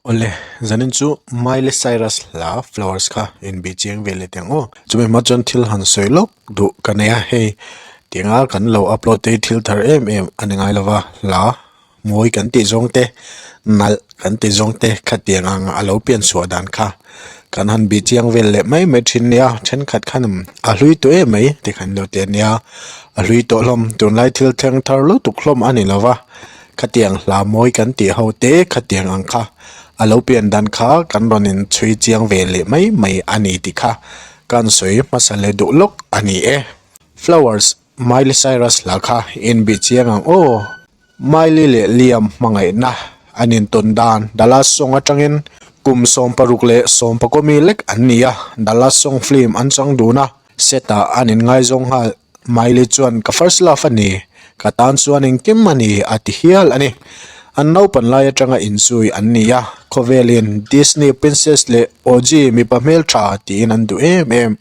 Awle, zanin chu Miley Cyrus hla Flowers kha inbih chiang ve leh teh ang aw. Chumi hma chuan thil han sawi lawk duh ka nei a, hei tinga kan lo upload te hi thil thar em em a ni ngai lova, hla mawi kan tih zawng te, nalh kan tih zawng te khatiang ang a lo pian chhuah dan kha kan han bih chiang vel leh mai mai thin nia, thenkhat khan a hlui tawh em mai ti khan lo ti a nia, a hlui tawh hlawm tunlai thil thleng thar lutuk hlawm a ni lova. Khatiang hla mawi kan tih ho te khatiang ang kha a lo pian dan kha kan rawn in chhui chiang ve leh mai mai a ni tih kha kan sawi hmasa leh duh lawk a ni e. Flowers Miley Cyrus hla kha in bih chiang ang aw. Miley leh Liam hmangaihna an intawn dan Dallas song atangin kum 16 leh 19 mi lek an ni a, Dallas song film an chang dun a. Set ah an inngaizawng nghal. Miley chuan ka first love a ni, ka tan chuan engkim a ni a ti hial a ni. An naupan lai atanga inzui an ni a, khawvelin Disney princess leh Aussie mipa hmeltha tiin an duh em em.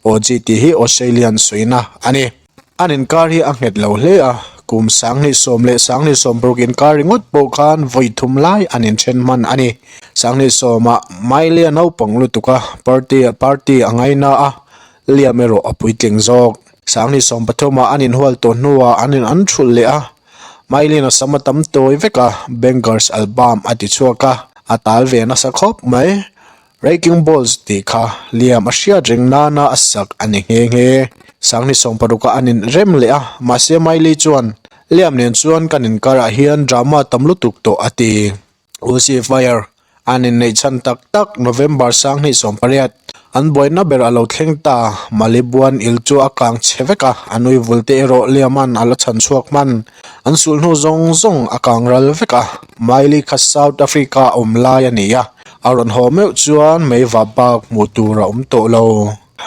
Aussie tih hi Australian suihna a ni. An inkar hi a nghet lo hle a, kum 2010 leh 2016 inkar ringawt pawh khan vawi thum lai an inthen hman a ni. 2010 ah Miley a naupang lutuk a, party party a ngaina a, Liam erawh a puitling zawk. 2013 ah an inhual tawh hnuah an in an thulh leh a, Miley-in a sam a tam tawi vek a, Bangers album a ti chhuak a, a tal ve nasa khawp mai. Wrecking Balls tih kha Liam a hriat reng nana a sak a ni nghe nghe. 2016 ah an in rem leh a, mahse Miley chuan, Liam nen chuan kan inkarah hian drama tam lutuk tawh a ti. Uzi Fire an inneih chhan tak tak November 2018 an buaina ber a lo thleng ta. Malibuan il chu a kang chhe vek a, a nui vul te erawh Liaman a la chhan chhuak hman. An sulhnu zawng zawng a kang ral vek a, Miley kha South Africa a awm lai a ni a, a rawn haw meuh chuan meiva bak hmuh tur a awm tawh lo.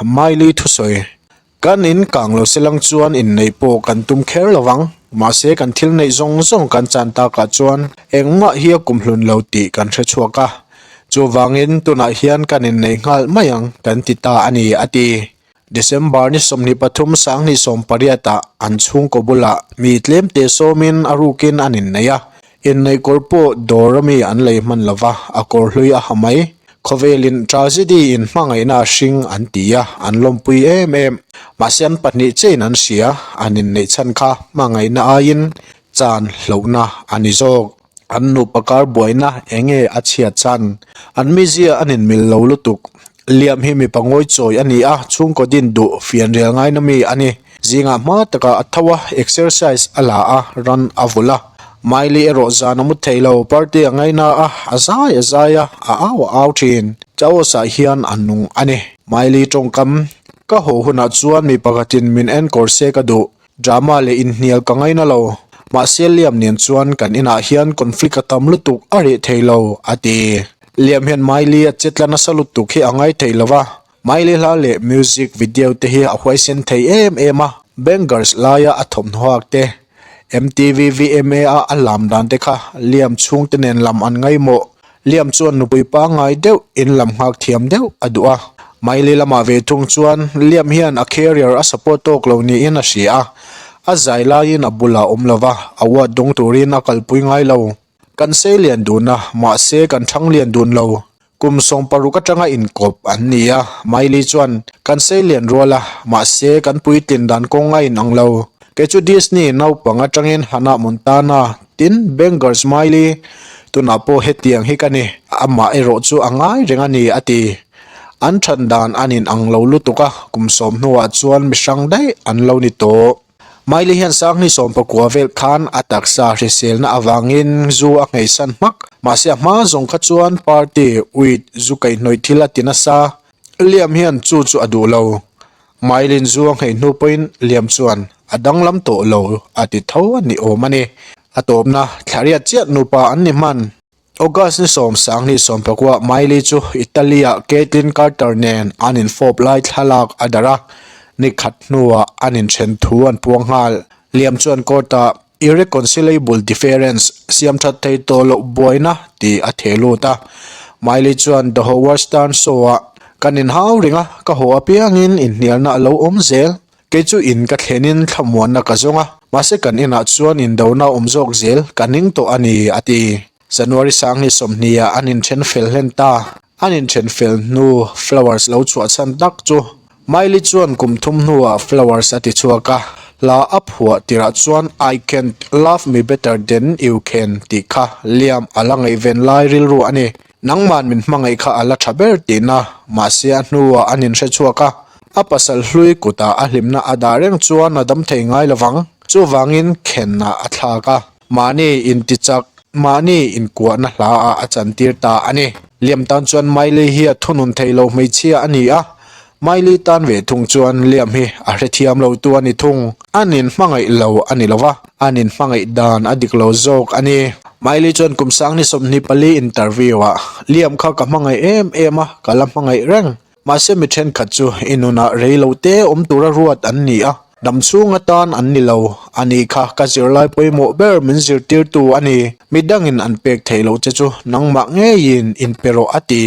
Miley thusawi Kan in kang lo se lang chuan inneih pawh kan tum kher lo vang. Mahse kan thil neih zawng zawng kan chan takah chuan engmah hi a kumhlun lo tih kan hre chhuak a. Chuvangin tunah hian kan inneih nghal mai ang kan ti ta a ni, a ti. December ni 23 2018 ah an chhungkaw bulah mi tlemte sawmin a rukin an inneih a. Inneih kawr pawh dawr ami an lei hman lo va, a kawr hlui a ha mai. Khawvelin tragedy in hmangaihna a hring an ti a, an lawmpui em em. Mahse an pahnih chein an hria, an inneih chhan kha hmangaihna aiin chan hlauhna a ni zawk. An nupa kar buaina enge a chhiat chhan? An mizia an inmil lo lutuk. Liam hi mipa ngawi chawi a ni a, chhungkaw din duh fianrial ngaina mi a ni. Zingah hma takah a tho a, exercise a la a, ran a vulh a. Miley erawh zan a mu thei lo, party a ngaina a, a zai a zai a, a au a au thin. Chaos ah hian a nung a ni. Miley tawngkam, Ka haw hunah chuan mi pakhatin min enkawr se ka duh. Drama leh inhnial ka ngaina lo. Mahse Liam nen chuan kan inah hian conflict a tam lutuk a reh thei lo, a ti. Liam hian Miley a chetla nasa lutuk hi a ngai thei lo va, Miley hla leh music video te hi a huaisen thei em em a, Bangers laia a thawmhnaw hak te, MTV VMA a a lam dan te kha Liam chhungte nen lam an ngaimawh. Liam chuan nupui pangngai deuh in lam nghak thiam deuh a duh a. Miley lamah ve thung chuan Liam hian a career a support tawk lo niin a hria a, a zai laiin a bulah awm lo va, award dawng turin a kalpui ngai lo. Kan sei lian dun a, mahse kan thang lian dun lo. Kum 16 atanga inkawp an ni a, Miley chuan kan sei lian rual a, mahse kan puitlin dan kawng a inang lo. Kei chu Disney naupang atangin Hannah Montana, tin Bangers Miley, tunah pawh hetiang hi ka ni, amah erawh chu a ngai reng a ni, a ti. An than dan an inang lo lutuk a, kum sawm hnuah chuan mi hrang daih an lo ni tawh. Miley hian Sanghni sawmpakua vel khan a taksa hriselna avangin zu a ngheisan hmak, mahse a hma zawng kha chuan party, weed, zu kaihhnawih thil a ti nasa. Liam hian chu chu a duh lo. Mailin zu a ngheih hnu pawhin Liam chuan a danglam tawh lo a ti tho a ni awm a ni. A tawpna thlariat chiah nupa an ni hman. August ni 2019 Miley chu Italy-ah Kaitlynn Carter nen an infawp lai thlalak a darh a, ni khat hnuah an inthen thu an puang nghal. Liam chuan court-ah Irreconcilable difference, siam that thei tawh loh buaina tih a theh lut a. Miley chuan The Howard Stern Show-ah, Kan inhau ring a, ka haw apiangin inhnialna a lo awm zel. Kei chu in ka thlenin thlamuanna ka zawng a, mahse kan inah chuan indona awm zawk zel ka ning tawh a ni, a ti. January 2020 ah an inthen fel hlen ta. An inthen fel hnu Flowers lo chhuah chhan tak chu Miley chuan kum thum hnuah Flowers a ti chhuak a, hla a phuah tirah chuan I can't love me better than you can tih kha Liam a la ngaihven lai rilru a ni. Nangman min hmangaih kha a la tha ber tihna, mahse a hnuah an inhre chhuak a, a pasal hlui kutah a hlimna a dah reng chuan a dam thei ngai lovang. Chuvangin khenah a thlak a. Mahni intichak, mahni inkuahna hla ah a chantir ta a ni. Liam tan chuan Miley hi a thunun thei lo hmeichhia a ni a, Miley tan ve thung chuan Liam hi a hrethiam lo tu a ni thung. An inhmangaih lo a ni lo va, an inhmangaih dan a dik lo zawk a ni. Miley chuan kum sangni 24 interview ah, Liam kha ka hmangaih em em a, ka la hmangaih reng. Mahse mi thenkhat chu i nunah rei lo te awm tura ruat an ni a, dam chhung atan an ni lo. A ni kha ka zirlai pawimawh ber min zirtirtu a ni. Mi dangin an pek theih loh che chu nangmah ngeiin inpe rawh a ti.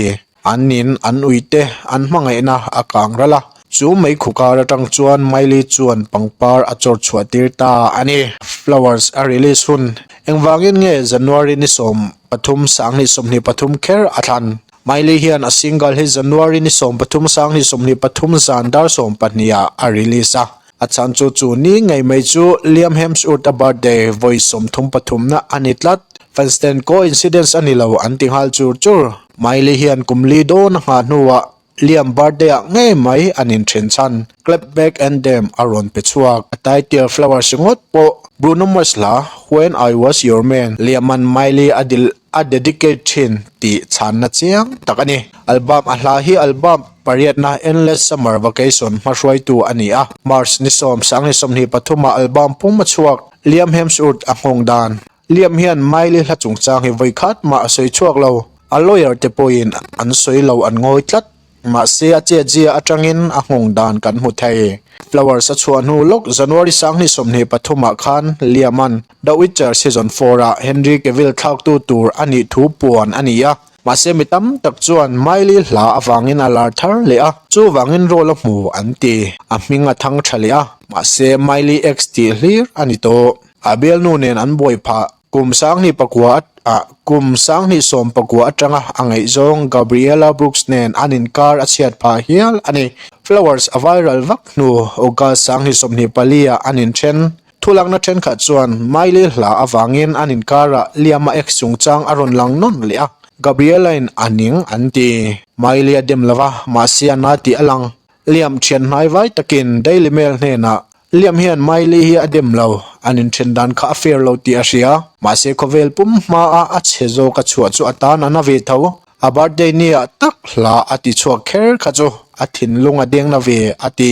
An in an uite an hmangaihna a kang ral a, chu meikhu kar atang chuan Miley chuan pangpar a chawr chhuah tir ta a ni. Flowers a release hun engvangin nge January ni 13 2023 kher a thlan? Miley hian a single hi January ni 13 2023 zan dar 12 ah a release a, a chhan chu chu ni ngei mai chu Liam Hemsworth a birthday vawi 33 na a ni tlat. Fans ten coincidence a ni lo an ti nghal chur chur. Miley hian kum li dawn a nghah hnuah Liam birthday ah ngei mai an inthen chhan Clap Back Anthem a rawn pe chhuak. A title Flowers ringawt pawh Bruno Mars hla When I Was Your Man Liam-a'n Miley a dil a dedicate thin tih chhanna chiang tak a ni. Album a hla hi album pariatna Endless Summer Vacation hmahruaitu a ni a. March ni sawm sang ni 23 ah album pum a chhuak. Liam Hemsworth a nghawng dan. Liam hian Miley hla chungchang hi vawi khat mah a sawi chhuak lo. A lawyer te pawhin an sawi lo an ngawi tlat. Mahse a chetzia atangin a nghawng dan kan hmu thei. Flowers a chhuah hnu lawk January 2023 ah khan Liam-a'n The Witcher Season 4 ah Henry Cavill thlaktu tur a nih thu puan a ni a. Mahse mi tam tak chuan Miley hla avangin a lar thar leh a, chuvangin role a hmu an ti. A hming a thang tha leh a, mahse Miley X tih hlir a ni tawh. A bialnu nen an buai phah. Kum 2009 ah kum 2019 atanga a ngaihzawng Gabriella Brooks nen an inkar a chhiat phah hial a ni. Flowers a viral vak hnu August 2024 ah an inthen. Thulakna thenkhat chuan Miley hla avangin an inkarah Liam-a ex chungchang a rawn lang nawn leh a, Gabriella-in a ning an ti. Miley a dem lova, mahse a na tih a lang. Liam thian hnai vai takin Daily Mail hnenah, Liam hian Miley hi a dem lo, an inthen dan kha a fair lo tih a hria. Mahse khawvel pum hmaa a chhe zawk a chhuah chu a tan a na ve tho. A birthday ni ah tak hla a ti chhuak kher kha chu a thinlung a deng na ve, a ti.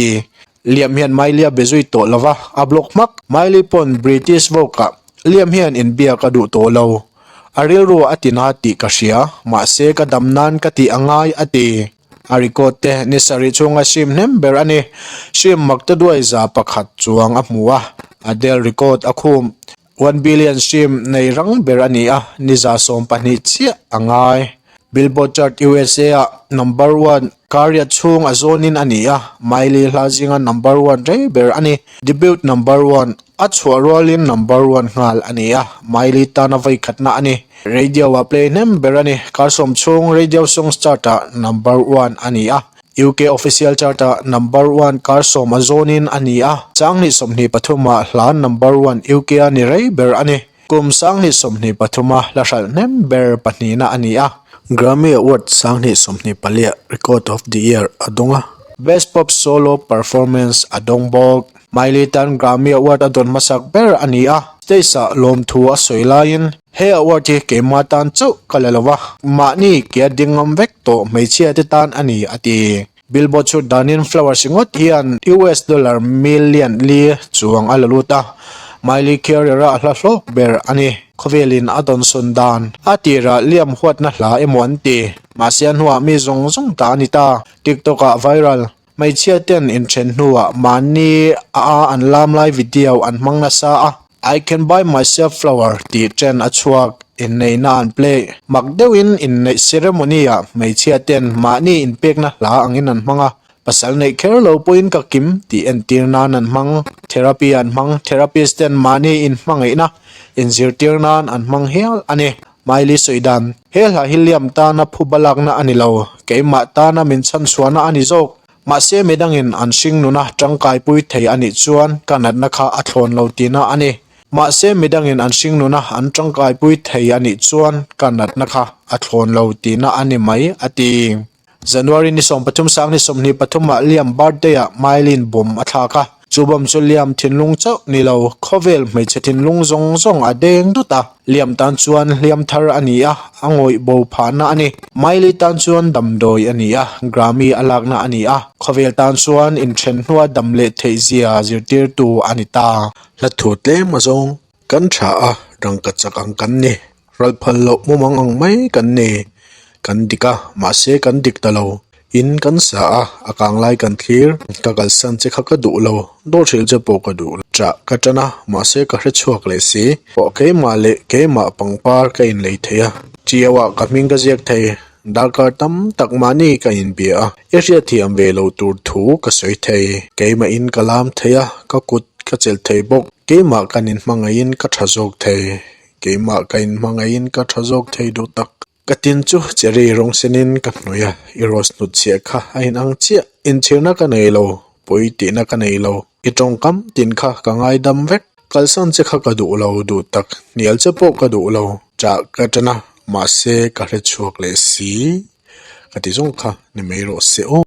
Liam hian Miley a be zui tawh lo va, a block hmak. Miley pawn British Vogue ah Liam hian inbiak a duh tawh lo. A rilru a ti na tih ka hria, mahse ka dam nan ka tih a ngai, a ti. A record te ni sarih chhunga hrim hnem ber a ni. Hrim makte duai 100 chuang a hmu a, Adele record a khum. One billion hrim nei rang ber a ni a, ni 12 chiah a ngai. Billboard chart USA ah number one kariat chhung a zawnin a ni a, Miley hla zinga number one rei ber a ni. Debut number one a chhuah rualin number one nghal a ni a, Miley tana vawikhatna a ni. Radio ah play hnem ber a ni. Kar sawm chhung Radio Songs chart ah number one a ni a. UK Official chart ah number one kar sawm a zawnin a ni a. 2023 ah hla number one UK a ni rei ber a ni. Kum 2023 a hla hralh hnem ber pahnihna a ni a. Grammy Award 2024 ah Record of the Year a dawng a. Best Pop Solo Performance a dawng bawk. Miley tan Grammy Award a dawn hmasak ber a ni a. Stage ah lawmthu a sawi laiin He award hi keimah tan chauh ka la lo va, mahni ke a ding ngam vek tawh hmeichhia te tan a ni, a ti. Billboard chhut danin Flowers ringawt hian US dollar million li chuang a la lut a, Miley career a hla hlawk ber a ni. Khawvelin a dawnsawn dan a tirah Liam huatna hla emaw an ti, mahse a hnuah mi zawng zawng ta a ni ta. TikTok ah viral. Hmeichhia ten inthen hnuah mahni a an lam lai video an hmang nasa a, I can buy myself flower tih trend a chhuak, inneihna an play. Mak deuhin inneih ceremony ah hmeichhia ten mahni inpekna hla angin an hmang a, pasal neih kher lo pawhin ka kim tih entir nan an hmang. Therapy an hmang, therapist ten mahni inhmangaihna inzirtir nan an hmang hial a ni. Miley sawi dan, He hla hi Liam tana phuba lakna a ni lo, keimah tana min chhanchhuahna a ni zawk. Mahse midangin an hringnuna tangkaipui thei a nih chuan ka natna kha a thlawn lo tihna a ni. Mahse midangin an hringnuna an tangkaipui thei a nih chuan ka natna kha a thlawn lo tihna a ni mai, a ti. January ni 13 sang ni 23 ah Liam birthday ah Mylene bomb a thlak a, chu bomb chu Liam thinlung chauh ni lo, khawvel hmeichhe thinlung zawng zawng a deng dut a, Liam tan chuan hliam thar a ni a, a ngawih bo phahna a ni. Miley tan chuan damdawi a ni a, Grammy a lakna a ni a, khawvel tan chuan inthen hnua dam leh theih zia zirtirtu a ni ta. Hla thu tlem azawng kan tha a, rangka chak ang kan ni. Ral phal loh mumang ang mai kan ni. Kan dik a, mahse kan dik ta lo. In kan sa a, a kang lai kan thlir. Ka kalsan che kha ka duh lo, dawr hrilh che pawh ka duh lo. Ṭah ka ṭan a, mahse ka hre chhuak leh si. Pawh keimah leh keimah pangpar ka inlei thei a. Ṭiau ah ka hming ka ziak thei. Darkar tam tak mahni ka inbia a, i hriatthiam ve lo tur thu ka sawi thei. Keimah in ka lam thei a, ka kut ka chelh thei bawk. Keimah kan inhmangaihin ka ṭha zawk thei. Keimah ka inhmangaihin ka tha zawk thei duh tak. Ka tin chu cherry rawng senin ka hnawih a, i rose hnut chhiah kha a inang chiah. Inchhirna ka nei lo, pawi tihna ka nei lo. I tawngkam tin kha ka ngaidam vek. Kalsan che kha ka duh lo duh tak, hnial che pawh ka duh lo. Chah ka tan a, mahse ka hre chhuak leh si. Ka ti zawng kha ni mai rawh se aw.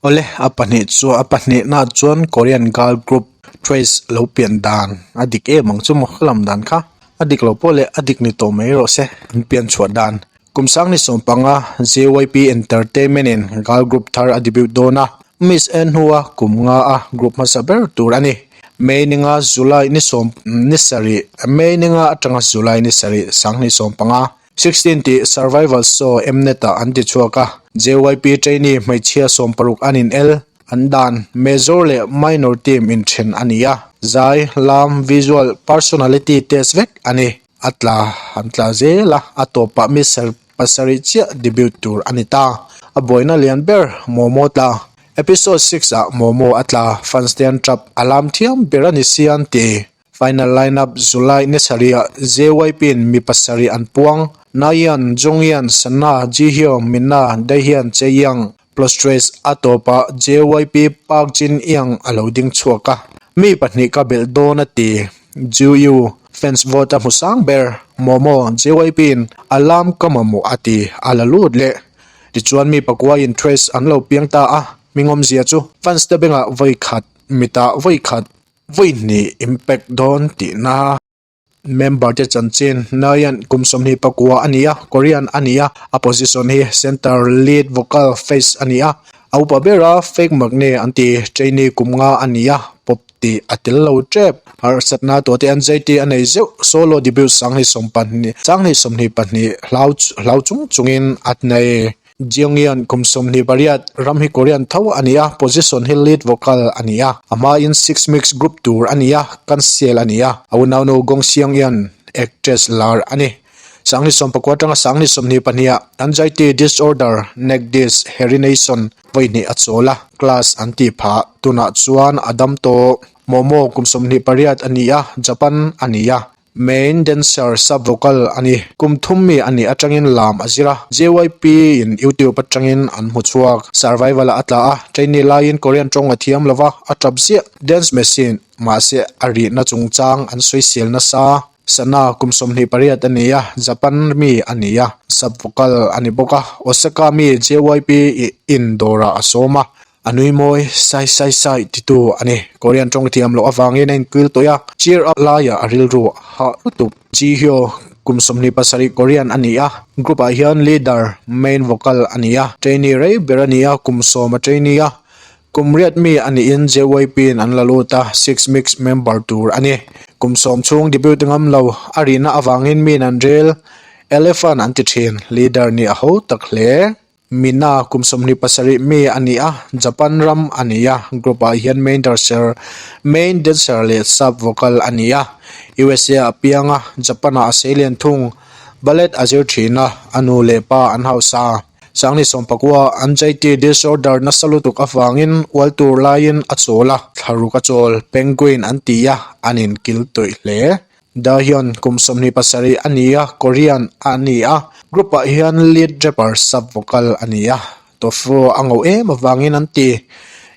Awle, a pahnih chu a pahnihna chuan Korean girl group Trace lo pian dan a dik em ang chu maw ka lam dan kha a dik lo pawh leh a dik ni tawh mai rawh se an pian chhuah dan. Kum sang ni 15 JYP Entertainment in girl group thar a debut dawn a, Miss En hnua kum nga a group hmasa ber tur a ni. May ninga July ni sawm ni sarih May ninga atanga July ni sarih 2015. 16 tih Survival Show Mnet ah an ti chhuak a, JYP trainee hmeichhia 60 an in el, an dan, Major leh Minor team inthen a ni a, zai, lam, visual, personality test vek a ni. A tla an tla zel a, a tawpah mi pasarih chiah debut tur a ni ta. A buaina lian ber Momo tla. Episode 6 ah Momo a tla, fans te an tap, a lam thiam ber a ni sia an ti. Final lineup July ni sarih ah JYP in mi pasarih an puang, Nayeon, Jeongyeon, Sana, Jihyo, Mina, Daehyun, Chaeyoung, plus Trace a tawpah JYP Park Jin Young a lo ding chhuak a, mi pahnih ka belh dawn a ti. Jiu fans vote a hmu sang ber, Momo, JYP in a lam ka mamawh a ti, a la lut leh. Tichuan mi pakua in Trace an lo piang ta a, hmingawmzia chu fans te bengah vawi khat, mitah vawi khat, Vawi hnih impact dawn tihna. Member te chanchin Nayeon kum 29 a ni a, Korean a ni a, a position hi center lead vocal face a ni a, a upa bera fake makne an ti, trainee kum nga a ni a, pop tih a tel lo tep. Harsatna tawh te anxiety a nei zeuh, solo debut 2020 2022 hlau hlau chung chungin a nei. Jeongyeon kum 28, ram hi Korean tho a ni a, position hi lead vocal a ni a, a hmain Six Mix group tur a ni a, cancel a ni a, a unaunu Gong Seong-yeon actress lar a ni. 2019 atanga 2022 ah anxiety disorder, neck disc herniation vawi hnih a chawl a, class an tih phah, tunah chuan a dam tawh. Momo kum 28 a ni a, Japan a ni a. Main dancer sub vocal a ni. Kum thum mi a nih atangin lam a zir a, JYP in YouTube atangin an hmu chhuak. Survival ah a tla a, trainee laiin Korean tawng a thiam lova, a tap ziah. Dance machine, mahse a rihna chungchang an sawisel nasa. Sana kum 28 a ni a, Japan mi a ni a, sub vocal a ni bawk a. Osaka mi JYP in dawrah a sawm a, A nui mawi sai sai sai titu a ni. Korean tawng thiam loh avangin a inkuil tawih a, cheer up laiah a rilru a hah lutuk. Ji Hyo, kum 27 Korean a ni a, group ah hian leader, main vocal a ni a, trainee rei ber a ni a, kum sawm a trainee a, kum riat mi a niin JYP in an la lut a, six mix member tur a ni. Kum sawm chhung debut ngam lo, a rihna avangin min an rel, elephant an ti thin, leader nih a ho tak hle. Mina kum 27 mi a ni a, Japan ram a ni a, group ah hian main dancer main dancer leh sub vocal a ni a, USA ah a piang a, Japan ah a seilian thung, ballet a zir thin a, a nu leh pa an hausa. 2019 anxiety disorder nasa lutuk avangin ual tur laiin a chawl a, thlaruk a chawl, penguin an ti a, an inkil tawih hle. Dahyun kum 27 a ni a, Korean a ni a, group ah hian lead rapper sub vocal a ni a, Tofu a ngo em avangin an ti.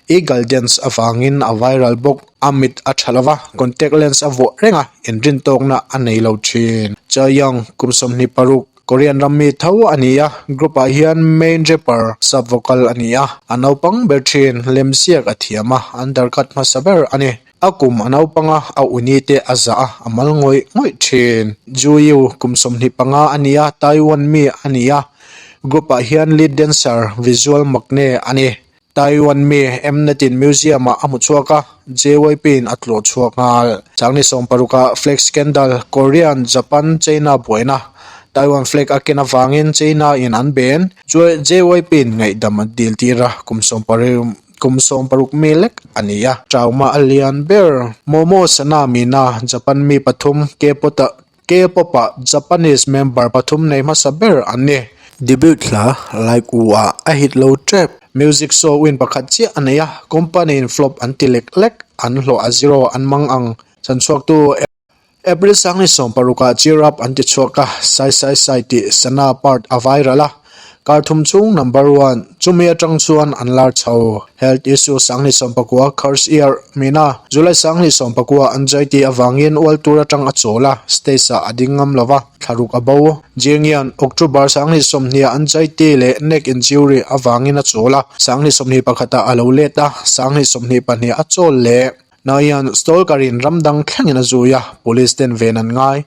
Eagle dance avangin a viral bawk, a mit a tha lova, contact lens a vuah reng a, inrintawkna a nei lo thin. Chaeyoung kum 26, Korean ram mi tho a ni a, group ah hian main rapper sub vocal a ni a, a naupang ber thin, lemziak a thiam a, undercut hmasa ber a ni. A kum a naupang a, a uni te a zah a, a mal ngawih ngawih thin. Juyu kum 25 a ni a, Taiwan mi a ni a, group ah hian lead dancer, visual maknae a ni. Taiwan mi Mnet in museum ah a hmu chhuak a, JYP in a tlawh chhuak nghal. Changni 16 ah flag scandal, Korean, Japan, China buaina, Taiwan flag a ken avangin China in an ben, JYP in ngaihdam an dil tir a, kum 16 kum 60 mi lek a ni a. Trauma a lian ber. Momo Sana Mina, Japan mi pathum, K-pop K-pop ah Japanese member pathum nei hmasa ber an ni. Debut hla Like U ah a hit lo tep. Music show win pakhat chiah a nei a, company in flop an ti lek lek, an hlawh a zero an mang ang. Chanchhuaktu April 16 ah Cheer Up an ti chhuak a, Sai Sai Sai tih Sana part a viral a, Kar thum chung number one, chumi atang chuan an lar chho. Health issue 2019 Curse Year mina July 2019 anxiety avangin ual tur atang a chawl a, stage ah a ding ngam lova, thlaruk a bo. Jingian October 2020 anxiety leh neck injury avangin a chawl a, 2021 ah a lo let a, 2022 a chawl leh. Nahian stalker in ram dang thlengin a zui a, police ten ven an ngai.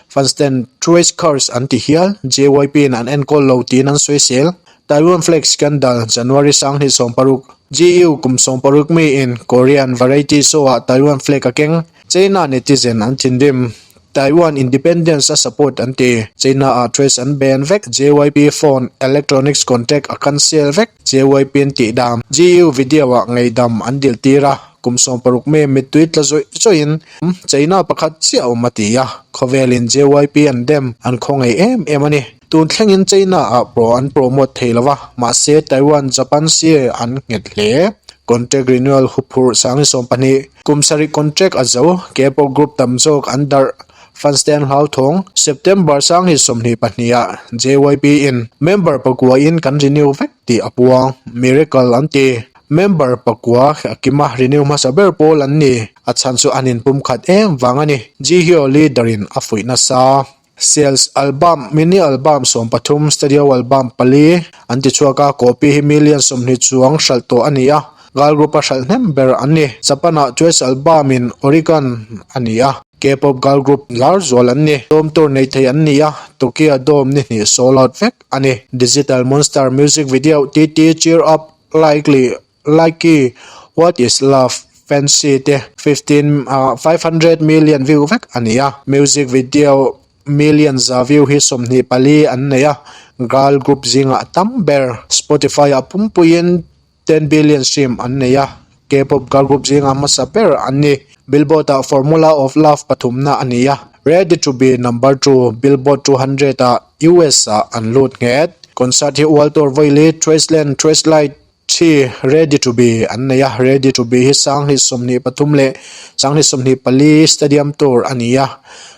Fans ten trace cars an ti hial, JYP in an enkawl lo tiin an sawi sel. Taiwan flag scandal, January 2016, GU kum 60 mi in Korean variety show ah Taiwan flag a keng, China netizen an thinrim. Taiwan independence a support an ti. China ah trace an ban vek, JYP phone, electronics contact a cancel vek, JYP an tih dam. GU video ah ngeihdam an dil tir a, kum 60 mi mittui tla zawih zawih in China pakhat chiah a awm a ti a, khawvel in JYP an dem, an khaw ngei em em a ni. Tun thleng in China ah pro an promote thei lo va, mahse Taiwan, Japan si an nghet hle. Contract renewal huphurh 2020. Kum sarih contract a zo, K-pop group tam zawk an darh, fans te an hlauthawng. September 2022 ah JYP in member pakua in kan renew vek tih a puang, miracle an ti. Member pakua a kima renew hmasa ber pawl an ni, a chhan chu an inpumkhat em vang a ni, Jihyo leader in a fuih nasa. Sales album, mini album 13, studio album pali an ti chhuak a, copy hi million 20 chuang hralh tawh a ni a, girl group a hralh hnem ber an ni. Japan ah Trace album in Oricon a ni a, K-pop girl group lar zual an ni. Dome tour nei thei an ni a, Tokyo Dome ni hnih sold out vek a ni. Digital Monster music video TT Cheer Up Likely Likey, What is Love, Fancy te 15 500 million view vek a ni a, music video million za view hi 24 an nei a, girl group zingah a tam ber. Spotify ah pumpuiin 10 billion stream an nei a, K-pop girl group zingah hmasa ber an ni. Billboard ah Formula of Love pathumna a ni a, Ready to be number two Billboard 200 ah US ah an lut nghet. Concert hi World Tour vawi Traceland, Tracelight, Thi, Ready to be an nei a, Ready to be hi 2023 leh 2024 Stadium Tour a ni a,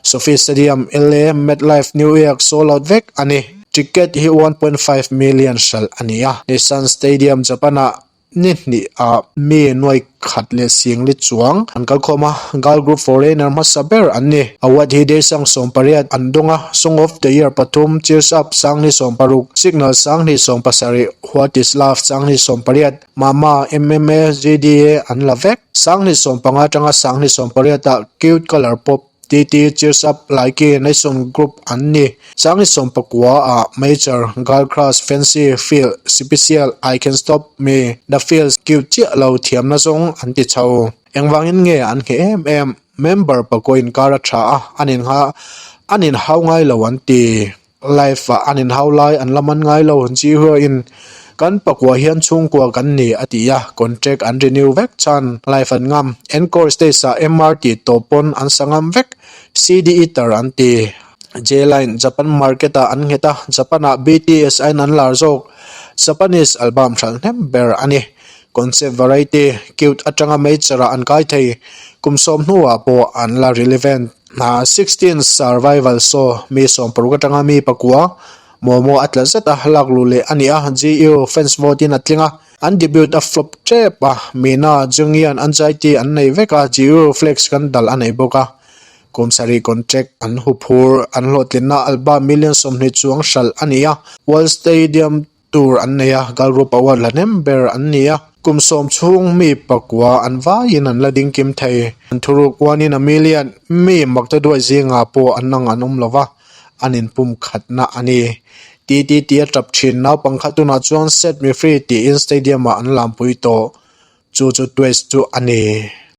Sophie Stadium, LA, MetLife, New York sold out vek a ni. Ticket hi 1.5 million hralh a ni a, Nissan Stadium, Japan-ah ni hnih ah mi nuai khat leh singli chuang an kalkhawm a, girl group foreigner hmasa ber an ni. Award hi Daesang 18 an dawng a, Song of the Year pathum, Cheers Up 2016, Signal 2017, What is Love 2018, Mama, MMA, GDA an la vek. 2015 atanga 2018 ah Cute Color Pop, TT, Cheers Up, Likee, Nation Group an ni. 2019 ah Major, Girl Crush, Fancy, Feel, Sipicial, I Can Stop Me, The Feels, Cute chiah lo thiamna zawng an ti chho. Engvangin nge an ngheh em em? Member pakua inkar a tha a, an inngha an inhau ngai lo an ti. Life ah an inhau lai an la man ngai lo. Jihua in kan pakua hian chhungkua kan ni a ti a, contract an renew vek chhan life an ngam. Encore stage ah MR tih tawp pawn an sa ngam vek. CD eater an ti. J-Line Japan market ah an nghet a, Japan ah BTS aiin an lar zawk. Japanese album hralh hnem ber a ni. Concept variety, cute atanga major ah an kai thei. Kum sawm hnuah pawh an la relevant. 16 Survival Show mi 16 atanga mi pakua Momo a tla zet a, lak luh leh a ni a, GU fans vote in a tling a, an debut a flop tep a, Mina, Jungyeon, Anxiety an nei vek a, GU flex kan dal a nei bawk a, kum sarih contract an huphur, an hlawhtlinna album million 20 chuang hralh a ni a, World Stadium Tour an nei a, girl group award la hnem ber an ni a, kum sawm chhung mi pakua an vaiin an la ding kim thei. An thuruk uanin a million mi makta duai zingah pawh an ang an awm lo va, an inpum khatna a ni. TTT a tap thin naupang kha tunah chuan Set Me Free tiin stadium ah an lampui tawh. Chu chu twist chu a ni.